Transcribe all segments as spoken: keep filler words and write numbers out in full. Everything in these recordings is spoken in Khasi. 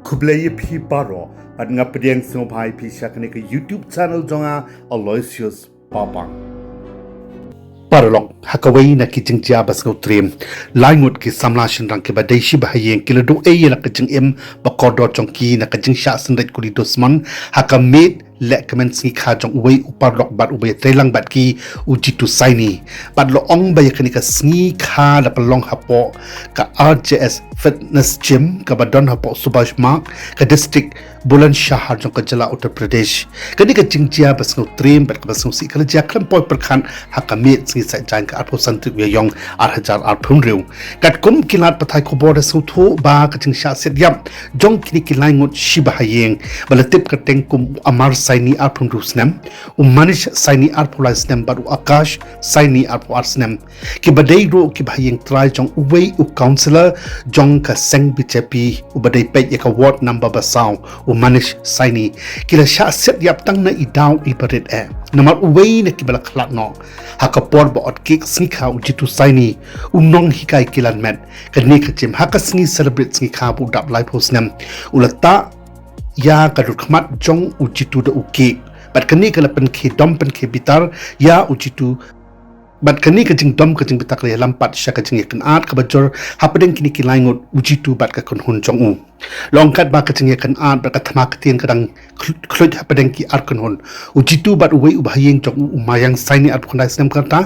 Khublei ïa phi baroh, bad nga pdiang sngewbha ïa phi sha kane ka YouTube channel jong nga, Aloysius Papang. Paralok, ha kawei na ki jingjia ba sngewtriem, lai ngut ki samla shynrang kiba dei shi bahaïing ki la duh ei ïa la ka jingim ba kordor jong ki na ka jingshah synreit kuli dusmon ha ka miet lehkmen sngi kha jong uwei u paralok bad uba ïatreilang bad ki, u Jitu Saini. Bad la ong ba ïa kane ka sngi kha la pynlong hapoh ka R J S Fitness Gym kaba don hapoh Subhash Marg, ka district Bulandshahr jong ka jylla Uttar Pradesh. Kane ka jingjia ba sngewtriem bad kaba sngewsih ka la jia khlem poi pyrkhat ha ka miet sngi Saitjaiñ ka arphew san tarik u Ïaïong ar hajar arphew hynriew. Katkum ki lad pathai khubor da sngewthuh ba ka jingshah siat ïap jong kine ki lai ngut shi bahaïing ba la tip kyrteng kum u Amar Saini arphew hynriew snem, u Manish Saini arphew lai snem bad u Akash Saini arphew ar snem, kiba dei ruh ki bahaïing trai jong uwei u councillor jong ka seng B J P uba dei peit ïa ka ward number ba saw, u Manish Saini. Ki la shah siat ïap tang na i daw iba rit eh. Namar uwei na kiba la khlad noh ha ka por ba ot kek sngi kha, u Jitu Saini, u nonghikai kilan met, kane ka gym ha ka sngi celebrate sngi kha ba u dap laiphew snem, u la tah ïa ka dur khmat jong u Jitu da u kek. Bad kane ka la pynkhie dom pynkhie bitar ïa u Jitu. Bad kane ka jingdom ka jingbitar ka la ïalam pat sha ka jingïakynad kaba jur hapdeng kine ki lai ngut, u Jitu bad ka kynhun jong u. La ong katba ka jingïakynad bad ka thma ktien ka dang khl-, khluid hapdeng ki ar kynhun, u Jitu bad uwei u bahaïing jong u, u Mayang Saini arphew khyndai snem ka rta,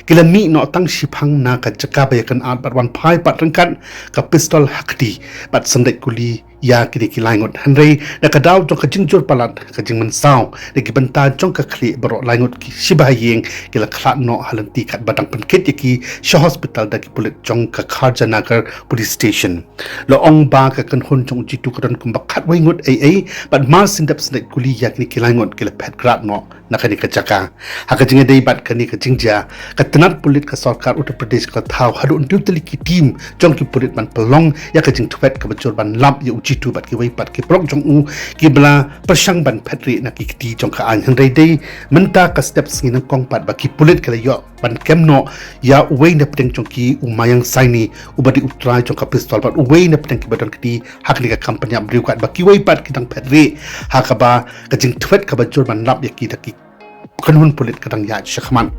ki la mih noh tang shiphang na ka jaka ba ïakynad bad wan phai pat ryngkat ka pistol ha kti bad synreit kuli ïa kine ki lai ngut. Hynrei na ka daw jong ka jingjur palat ka jingmynsaw na ki bynta jong ka khlieh, baroh lai ngut ki shi bahaïing ki la khlad noh ha lynti katba dang pynkit ïa ki sha hospital da ki pulit jong ka Kharjanagar Police Station. La ong ba ka kynhun jong u Jitu ka don kumba khatwei ngut ei ei bad mar syn dep synreit kuli ïa kine ki lai ngut ki la phet krad noh na kane ka jaka. Ha ka jingïadei bad kane ka jingjia, ka tnat pulit ka sorkar Uttar Pradesh ka la thaw haduh hynriew tylli ki team jong ki pulit ban pynlong ïa ka jingthwet kaba jur ban lap ïa u Jitu bad kiwei pat ki paralok jong u kiba la pyrshang ban phet rieh na ki kti jong ka aiñ. Hynrei dei mynta ka step sngi nyngkong pat ba ki pulit ki la ïoh ban kem noh ïa uwei na pdeng jong ki, u Mayang Saini, uba dei u trai jong ka pistol, bad uwei na pdeng kiba don kti ha kane ka kam pynïap briew katba kiwei pat ki dang phet rieh ha kaba ka jingthwet kaba jur ban lap ïa ki da ki kynhun pulit ka dang ïaid shakhmat.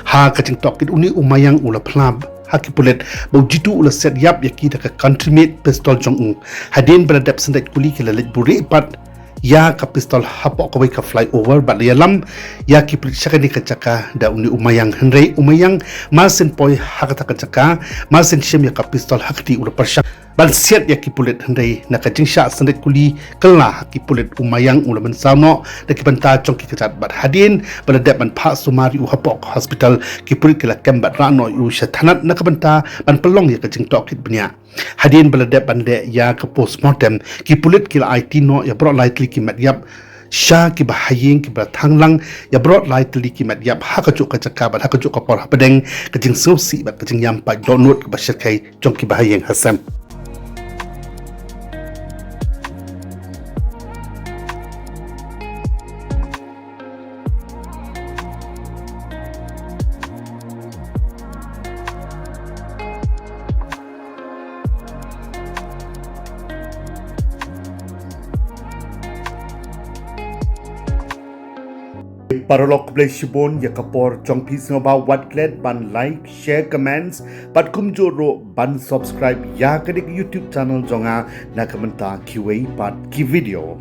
Ha ka jingtohkit, une u Mayang u la phla ha ki pulit ba u Jitu u la siat ïap ïa ki da ka country made pistol jong u. Hadien ba la dep synreit kuli ki la leit buhrieh pat ïa ka pistol hapoh kawei ka flyover bad la ïalam ïa ki pulit sha kane ka jaka da une u Mayang. Hynrei u Mayang mar syn poi ha kata ka jaka, mar syn shim ïa ka pistol ha kti, u la pyrshang ban siat ïa ki pulit, hynrei na ka jingshah synreit kuli kylla ha ki pulit, u Mayang u la mynsaw noh na ki bynta jong ki kjat bad hadien ba la dep ban phah sumar ïa u hapoh ka hospital, ki pulit ki la kem bad rah noh ïa u sha thanat na ka bynta ban pynlong ïa ka jingtohkit bniah. Hadien ba la dep ban leh ïa ka postmortem, ki pulit ki la aiti noh ïa baroh lai tylli ki met ïap sha ki bahaïing kiba la thang lang ïa baroh lai tylli ki met ïap ha kajuh ka jaka bad ha kajuh ka por hapdeng ka jingsngewsih bad ka jingïam paid dohnud kaba shyrkhei jong ki bahaïing hasem. Paralok, khublei shibun ïa ka por jong phi. Sngewbha wat klet ban like, share, comments bad kumjuh ruh ban subscribe ïa kane ka YouTube channel jong nga na ka bynta kiwei pat ki video.